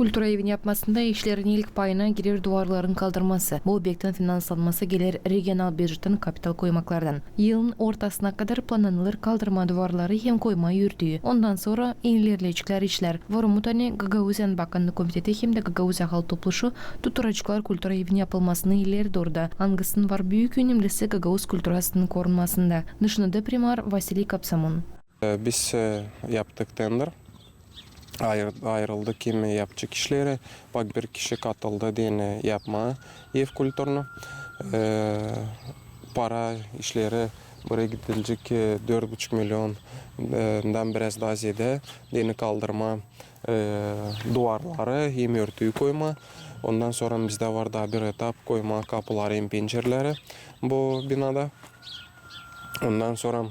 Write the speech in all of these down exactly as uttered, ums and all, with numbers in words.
Kultura evin yapmasında işlerin ilk payına girer duvarların kaldırması. Bu obektin finanslanması geler regional bücetin kapital koymaklardan. Yılın ortasına kadar planlanılır kaldırma duvarları hem koyma örtüyü. Ondan sora ilerleyeceklär işlär. Var umut, ani Gagauziyanın Bakannık komiteti hem dä Gagauziya Halk Topluşu tuturaceklar kultura evin yapılmasını ileri dooru da, angısının var büük önemlisi gagauz kulturasının korunmasında, dışında da primar Vasiliy Kapsamun. E, biz, e, yaptık tender. Ayır-, ayırıldı, kim yapacek işleri. Bak, bir kişi katıldı deyni yapmaa ev kulturnı. E, para işleri buraya gidilecek, e, dört buçuk milyondan biraz taa zeedä deyni kaldırmaa, e, duvarları hem örtüyü koymaa. Ondan sora bizdä var taa bir etap koymaa kapıları hem pencereleri bu binada. Ondan sora,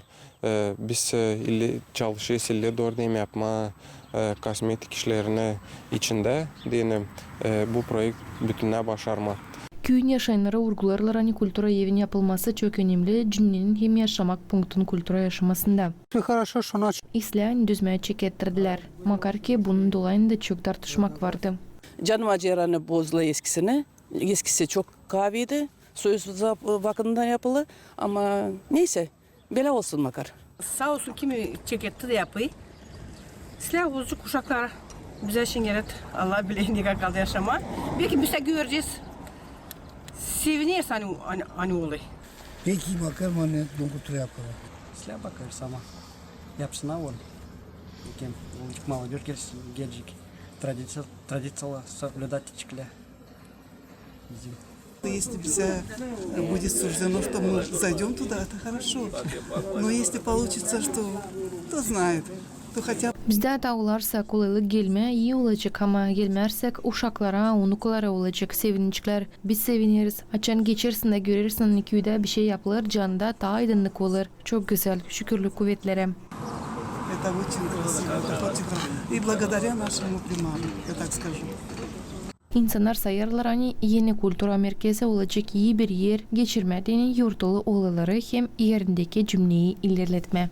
e, biz, e, ileri, çalışêrız ileri dooru deyni yapmaa, e, kosmetik işlerini içindä deyni, e, bu proekt bütünnä başarmaa. Küüyün yaşayannarı urgularlar, ani kultura evin yapılması çok önemli cümnenin hem yaşamak punktun kultura yaşamasında. Хорошо, что начали. İslää, ani düzmää çekettirdilär. Makar ki bunun dolayında çok tartışmak vardı. Canım acıyêr, ani bozdular eskisini. Eskisi çok kaaviydi. Soyuz za-, vakıdında yapılı. Ama neyse, bölä olsun makar. Saa olsun, kimi çeketti dä yapıy. İslää, bozuk uşaklar. Bizä şindi, Allah biler, ne kadar kaldı yaşamaa. Belki biz dä görecez. Sevineriz, ani, ani, ani olêr. Peki, bakarım, ani bun kultura yapılı. İslää, bakarız ama. Yapsınnar onu. Kim, o, молодёжь gel-, gelecek. Tradiţiya, tradiţiyaları соблюдать edeceklär. Если бы, э, будет суждено, что мы зайдём туда, это хорошо. Но если получится, что, кто знает, то хотя бы. Bizdä taa olarsa kolaylık gelmää, ii olacek, ama gelmärsek, uşaklara, unukalara olacek, sevineceklär. Biz sevineriz. Açan geçersin dä görersin, ani küüdä bişey yapılêr, canı da taa aydınnık olêr. Çok gözäl, şükürlük kuvetlerä. Это очень красиво, это очень красиво. И благодаря нашему примару, я так скажу. İnsannar sayêrlar, ani eni kultura merkezi olacek ii bir er geçirmää deyni yortuulu olayları hem erindeki cümneyi ilerletmää.